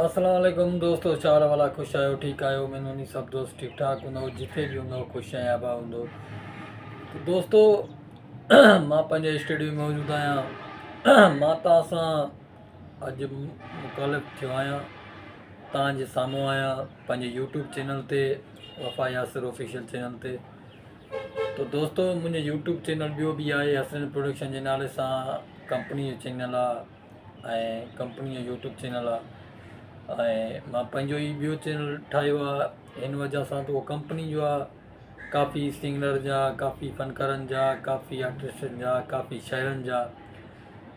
السلام عليڪم دوستو ڇا حال احوال آ خوش آهيو ٺيڪ آهيو اميد هوندي سڀ دوست ٺيڪ ٺاڪ هوندو جتي به هوندو خوش ۽ آباد هوندو ته دوستو مان پنهنجي اسٽوڊيو ۾ موجود آهيان مان توهان سان اڄ مخالف ٿيو آهيان توهان جي سامهون آهيان پنهنجي يوٽيوب چينل تي وفا ياسر آفيشل چينل تي ته دوستو منهنجو يوٽيوب چينل ٻيو به آهي حسن پروڊڪشن جي نالي سان ڪمپني جو چينل آهي ۽ ڪمپني جو يوٽيوب چينل آ ۽ مان پنهنجو ئي ٻيو چينل ٺاهيو آ هن وجه سان ته اهو ڪمپني جو آ ڪافي سنگر جا ڪافي فنڪارن جا ڪافي آرٽسٽن جا ڪافي شاعرن جا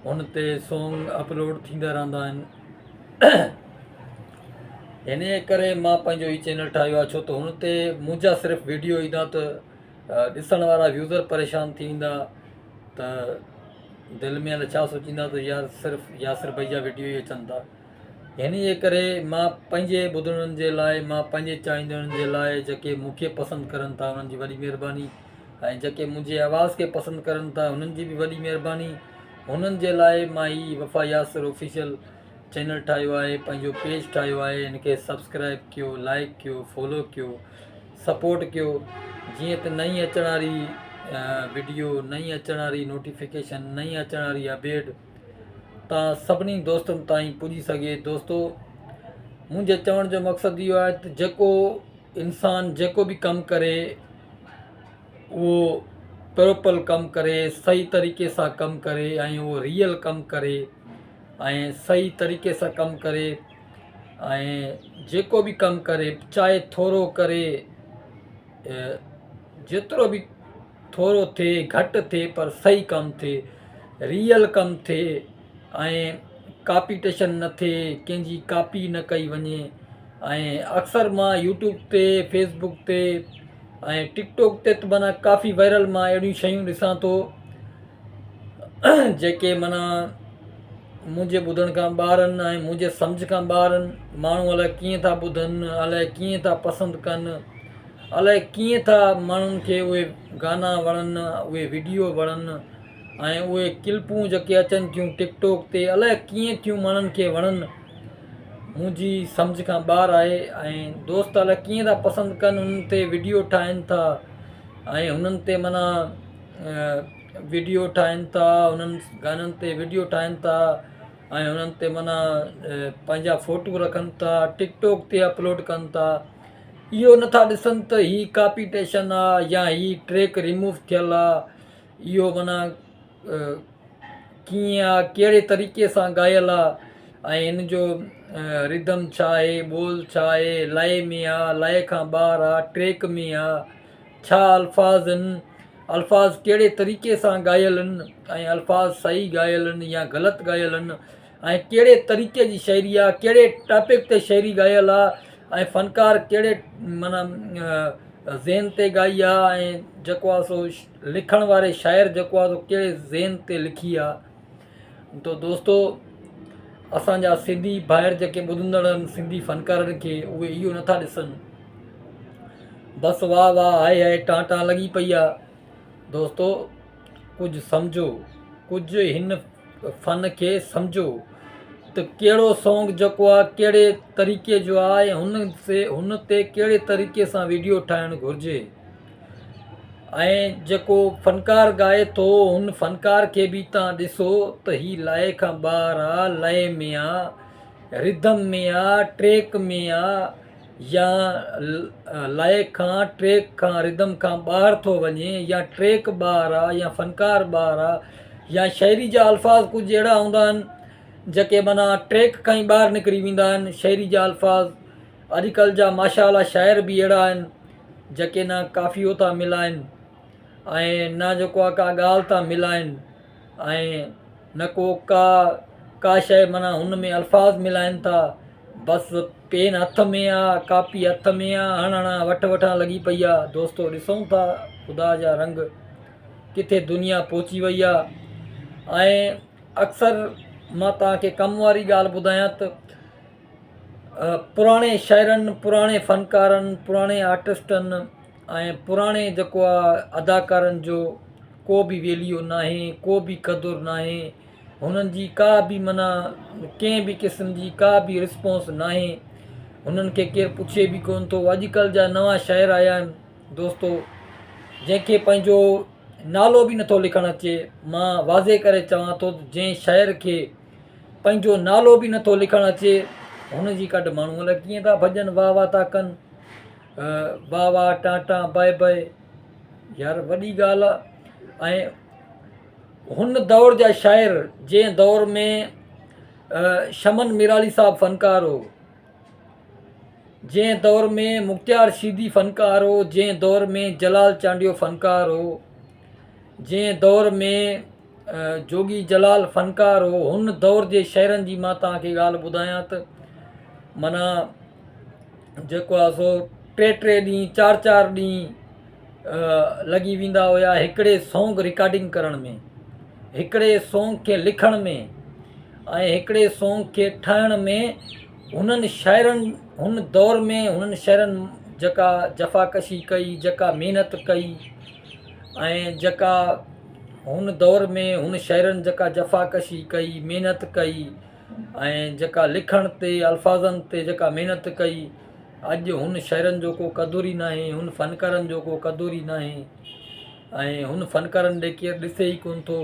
هن تي سونگ اپلوڊ ٿيندا رهندا آهن هن جي ڪري مان پنهنجو هي چينل ٺاهيو آ ڇو ته هن تي منهنجا صرف ويڊيو ايندا ته ڏسڻ وارا ويوزر پريشان ٿي ويندا ته دل ۾ الائي ڇا سوچيندا ته يار صرف ياسر ڀائي جا وڊيو ئي اچن ٿا هن جي ڪري مان پنهنجي ٻڌڻن جي لاء مان پنهنجي چاهيندڙن جي لاء جيڪي مون کي پسند ڪرن ٿا انهن جي وڏي مهرباني ۽ جيڪي منهنجي آواز کي پسند ڪرن ٿا انهن جي به وڏي مهرباني هنن جي لاء مان هي وفا ياسر آفيشل چينل ٺاهيو آهي پنهنجو پيج ٺاهيو آهي هن کي سبسڪرائب ڪيو لائڪ ڪيو فالو ڪيو سپورٽ ڪيو جيئن ته نئين اچڻ واري وڊيو نئين اچڻ واري نوٽيفڪيشن نئين اچڻ واري اپڊيٽ تان سڀني دوستن تائين پڄي سگهي دوستو منهنجي چوڻ جو مقصد اهو آهي ته جيڪو انسان جيڪو به ڪم ڪري اهو پراپر ڪم ڪري صحيح طريقي سان ڪم ڪري ۽ اهو ريئل ڪم ڪري ۽ صحيح طريقي سان ڪم ڪري ۽ جيڪو به ڪم ڪري چاهي ٿورو ڪري جيترو به ٿورو ٿئي گهٽ ٿئي پر صحيح ڪم ٿئي ريئل ڪم ٿئي ۽ ڪاپيٽيشن نه ٿئي ڪنهن جي ڪاپي نه ڪئي وڃي ۽ اڪثر مان يوٽيوب تي فيسبوڪ تي ۽ ٽڪ ٽاڪ تي ته معنيٰ ڪافي وائرل مان اهڙيون شيون ڏسان ٿو جيڪي معنيٰ منهنجي ٻڌڻ کان ٻاهر آهن ۽ منهنجي سمجهه کان ٻاهر آهن ماڻهو الائي ڪيئن ٿا ٻڌن الائي ڪيئن ٿا پسند ڪن الائي ڪيئن ٿا ماڻهن کي اهي گانا وڻن اهي وڊيو وڻن ۽ اهي ڪلپون جيڪي اچن ٿيون ٽڪ ٽاڪ تي الائي ڪيئن ٿيون ماڻهن کي وڻن منهنجي سمجهه کان ٻاهر آهي ۽ دوست الائي ڪيئن ٿا پسند ڪن انهن تي وڊيو ٺاهن ٿا ۽ انهن تي معنيٰ وڊيو ٺاهين ٿا انهن گانن تي وڊيو ٺاهين ٿا ۽ انهن تي معنيٰ پنهنجا فوٽو رکن ٿا ٽڪ ٽاڪ تي اپلوڊ ڪن ٿا اهو نٿا ڏسن ته هي ڪاپيٽيشن آ يا هي ٽريڪ ريموو ٿيل آ اهو معنيٰ ڪيئن آ ڪهڙي طريقي سان ڳايل آ ۽ هن جو ردم ڇا آهي ٻول ڇا آهي لئي ۾ آ لئي کان ٻاهر آ ٽريڪ ۾ آ ڇا الفاظ ان، الفاظ ڪهڙي طريقي سان ڳايل ان ۽ الفاظ صحيح ڳايل ان يا غلط ڳايل ان ۽ ڪهڙي طريقي جي شاعري آ، ڪهڙي ٽاپڪ تي شاعري ڳايل آ ۽ فنڪار ڪهڙي معنيٰ ذهن تي ڳائي آ ۽ جيڪو آ سو لکڻ واري شاعر جيڪو آ سو ڪهڙي ذهن تي لکي آ تو دوستو اسان جا سنڌي ڀائر جيڪي ٻڌندڙ آهن سنڌي فنڪارن کي اهي اهو نٿا ڏسن بس واهه واهه هائي هائي ٽان ٽان لڳي پئي آ دوستو ڪجهه سمجهو ڪجهه هن فن کي سمجهو ته ڪهڙو سونگ جيڪو آ ڪهڙي طريقي جو آ ۽ هن سي هن تي ڪهڙي طريقي سان ويڊيو ٺاهڻ گهرجي ۽ جيڪو فنڪار ڳائي ٿو هن فنڪار کي به تان ڏسو ته هي لئي کان ٻاهر آ لئي ۾ آ ردم ۾ آ ٽريڪ ۾ آ يا لئي کان ٽريڪ کان ردم کان ٻاهر ٿو وڃي يا ٽريڪ ٻاهر آ يا فنڪار ٻاهر آ يا شاعري جا الفاظ ڪجهه اهڙا هوندا آهن جيڪي معنيٰ ٽريڪ کان ئي ٻاهر نڪري ويندا آهن شاعري جا الفاظ اڄڪلهه جا ماشاء الله شاعر به اهڙا آهن جيڪي نه قافيو ٿا ملائن ۽ نه جيڪو آ ڪا ڳالهه ٿا ملائن ۽ نه ڪو ڪا ڪا شيء معنيٰ هن ۾ الفاظ ملائن ٿا بس پين هٿ ۾ آ ڪاپي هٿ ۾ آ هڻ هڻان وٺ وٺان لڳي پئي آ دوستو ڏسون ٿا خدا جا رنگ ڪٿي دنيا پهچي وئي آ ۽ اڪثر مان توهان کي ڪم واري ڳالهه ٻڌايان ته پراڻي شاعرن پراڻي فنڪارن پراڻي آرٽسٽن ۽ پراڻي جيڪو آ اداڪارن جو ڪو به ويليو ناهي ڪو به قدر ناهي. هنن جي ڪا به معنيٰ ڪنهن به قسم جي ڪا به رسپانس ناهي هنن کي ڪير پڇي به ڪونه ٿو اڄڪلهه جا نوان شاعر آيا آهن دوستو جنهن کي پنهنجو نالو به نٿو لکڻ اچي مان واضح ڪري چوان ٿو جنهن شاعر کي پنهنجو نالو به نٿو لکڻ اچي هن جي ڪڍ ماڻهو الائي ڪيئن ٿا ڀڄن واهه واهه ٿا ڪن واهه واهه ٽان ٽان بائي بائي يار وڏي ڳالهه آهي ۽ هن دور جا شاعر جنهن دور ۾ شمن ميرالي صاحب فنڪار هو جنهن دور ۾ مختيار شيدي فنڪار هو، جنهن دور ۾ جلال چانڊيو فنڪار هو، جنهن دور ۾ جوڳي جلال فنڪار هو، هن دور جي شعرن جي مان توهان کي ڳالهه ٻڌايان ته معنيٰ جيڪو آهي سو ٽي ٽي ڏينهن چار چار ڏينهن لڳي ويندا هيا هڪڙي سانگ رڪارڊنگ ڪرڻ ۾ هڪڙي سانگ کي لکڻ ۾ ۽ هڪڙي سانگ کي ٺاهڻ ۾ هنن شاعرن هن دور ۾ هنن شاعرن جيڪا جفاڪشي ڪئي جيڪا محنت ڪئي ۽ جيڪا هن دور ۾ هن شاعرن جيڪا جفاڪشي ڪئي محنت ڪئي ۽ جيڪا لکڻ تي الفاظن تي جيڪا محنت ڪئي اڄ هن شاعرن جو ڪو قدر ئي ناهي هن فنڪارن جو ڪو قدر ئي ناهي ۽ هن فنڪارن ڏي ڪير ڏسي ئي ڪونه ٿو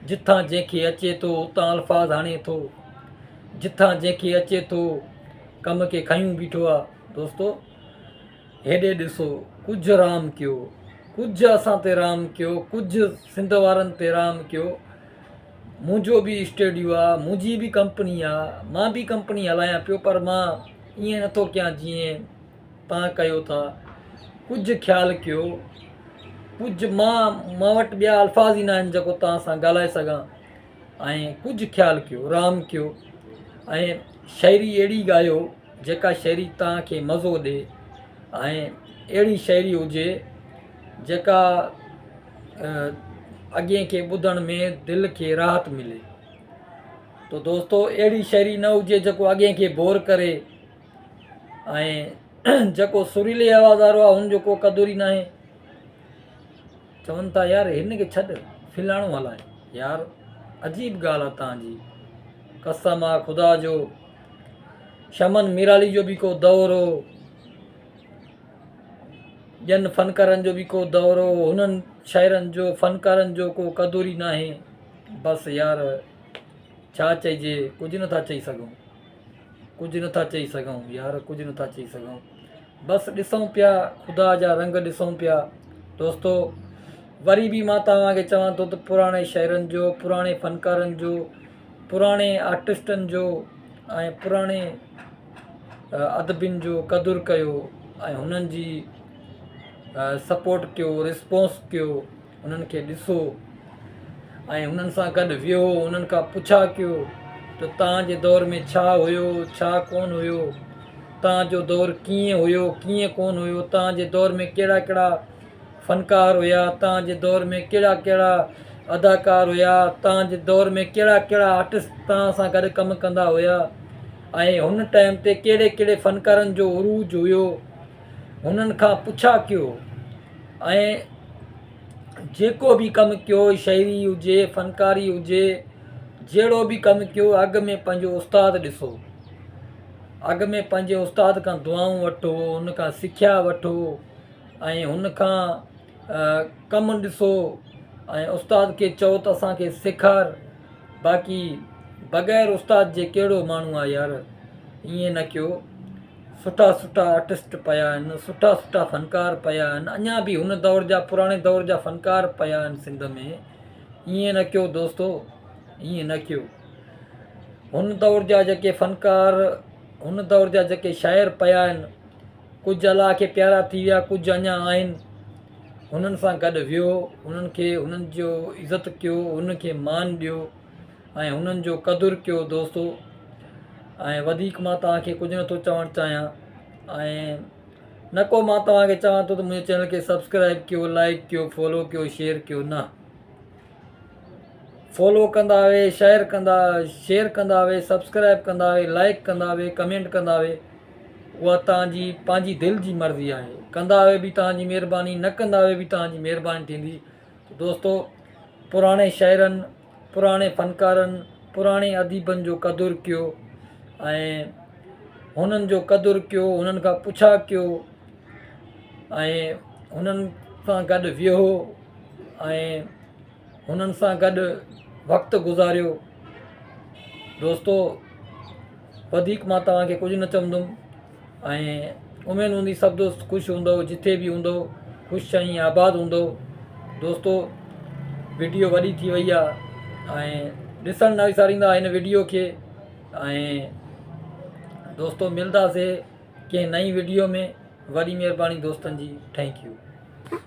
جتان جنهن کي اچي ٿو اتان الفاظ هڻي ٿو جتان جنهن کي اچي ٿو ڪم کي کنيون بيٺو آ دوستو هيڏي ڏسو ڪجهه رحم ڪيو ڪجهه اسان تي رحم ڪيو ڪجهه سنڌ وارن تي رحم ڪيو منهنجو به اسٽوڊيو آ منهنجي به ڪمپني آ مان به ڪمپني هلايان پيو پر مان ائين نٿو ڪيان جيئن تان ڪيو ٿا ڪجهه خيال ڪيو ڪجهه مان مان وٽ ٻيا الفاظ ئي ناهن جيڪو توهان سان ڳالهائي سگهان ۽ ڪجهه خيال ڪيو رحم ڪيو ۽ شاعري اهڙي ڳايو جيڪا شاعري توهان کي مزو ڏي ۽ اهڙي شاعري هجي جيڪا اڳئين کي ٻڌڻ ۾ دل کي راحت ملي تو دوستو اهڙي شاعري نه هجي جيڪو اڳئين کي بور ڪري ۽ جيڪو سريلي آواز وارو آهي ان جو ڪو قدر ئي ناهي چون ٿا يار هن کي ڇڏ فلاڻو هلائي يار عجيب ڳالهه آ تان جي قسم آ خدا جو شمن ميرالي جو به ڪو دور هو ٻين فنڪارن جو به ڪو دور هو هنن شاعرن جو فنڪارن جو ڪو قدر ئي ناهي بس يار ڇا چئجي ڪجهه نٿا چئي سگهون ڪجهه نٿا چئي سگهون يار ڪجهه نٿا چئي سگهون بس ڏسون پيا خدا جا رنگ ڏسون پيا دوستو وري به مان توهان کي چوان ٿو ته پراڻي شاعرن جو پراڻي فنڪارن جو پراڻي آرٽسٽن جو ۽ پراڻي ادبين جو قدر ڪيو ۽ هنن جي سپورٽ ڪيو رسپانس ڪيو انهن کي ڏسو ۽ انهن سان گڏ ويهو انهن کان پڇا ڪيو ته توهان جي دور ۾ ڇا هيو ڇا ڪونه هيو توهان جو دور ڪيئن هيو ڪيئن ڪونه هيو توهان جي دور ۾ ڪهڙا ڪهڙا فنڪار هيا توهان جي دور ۾ ڪهڙا ڪهڙا اداڪار هيا توهان جي دور ۾ ڪهڙا ڪهڙا آرٽسٽ توهان سان گڏ ڪم ڪندا هيا ۽ هن ٽائيم تي ڪهڙي ڪهڙي فنڪارن جو عروج هيو هنن کان پڇا ڪيو ۽ جيڪو به ڪم ڪيو شاعري هجي فنڪاري هجي جهڙو به ڪم ڪيو اڳ ۾ پنهنجو استاد ڏسو اڳ ۾ پنهنجي استاد کان دعائون وٺو ان کان سکيا وٺو ۽ هن کان ڪم ڏسو ۽ استاد کي چئو ته اسانکي سيکار باقي بغير استاد جي ڪهڙو ماڻهو آهي يار ائين نه ڪيو سٺا سٺا آرٽسٽ پيا آهن سٺا سٺا فنڪار پيا آهن اڃا به هن دور جا پراڻي دور جا فنڪار پيا آهن سنڌ ۾ ائين نه ڪيو دوستو ائين نه ڪيو هن دور جا جيڪي فنڪار هن دور جا جيڪي شاعر پيا آهن ڪجهه الله کي پيارا ٿي ويا ڪجهه اڃا آهن هنن سان گڏ ويو هنن کي هنن جو عزت ڪيو هن کي مان ڏيو ۽ هنن جو قدر ڪيو دوستو ۽ وڌيڪ مان توهان کي ڪجهه نٿو چوڻ چاهيان ۽ نه ڪو مان توهان کي چوان ٿو ته منهنجي چينل کي سبسڪرائب ڪيو لائڪ ڪيو فالو ڪيو شيئر ڪيو نه فالو ڪندا وي شيئر ڪندا شيئر ڪندا وي سبسڪرائب ڪندا وي لائڪ ڪندا وي ڪمينٽ ڪندا وي اها توهان جي پنهنجي دل جي مرضي آهي ڪندا وي به توهان جي مهرباني نه ڪندا وي به توهان جي مهرباني ٿيندي دوستو پراڻي شاعرن پراڻي فنڪارن، پراڻي اديبن جو قدر ڪيو ۽ هنن جو قدر ڪيو هنن کان پڇا ڪيو ۽ هنن سان گڏ ويهو ۽ هنن سان گڏ وقت گذاريو. دوستو وڌيڪ مان توهان کي ڪجهه نه چوندم ۽ اميد هوندي سڀ دوست خوش هوندو جتي به هوندو خوش ۽ آباد هوندو دوستو وڊيو وڏي ٿي وئي آهي ۽ ڏسڻ نه وساريندا هن وڊيو کي ۽ دوستو ملداسي ڪنهن نئين وڊيو ۾ وڏي مهرباني دوستن جي thank you.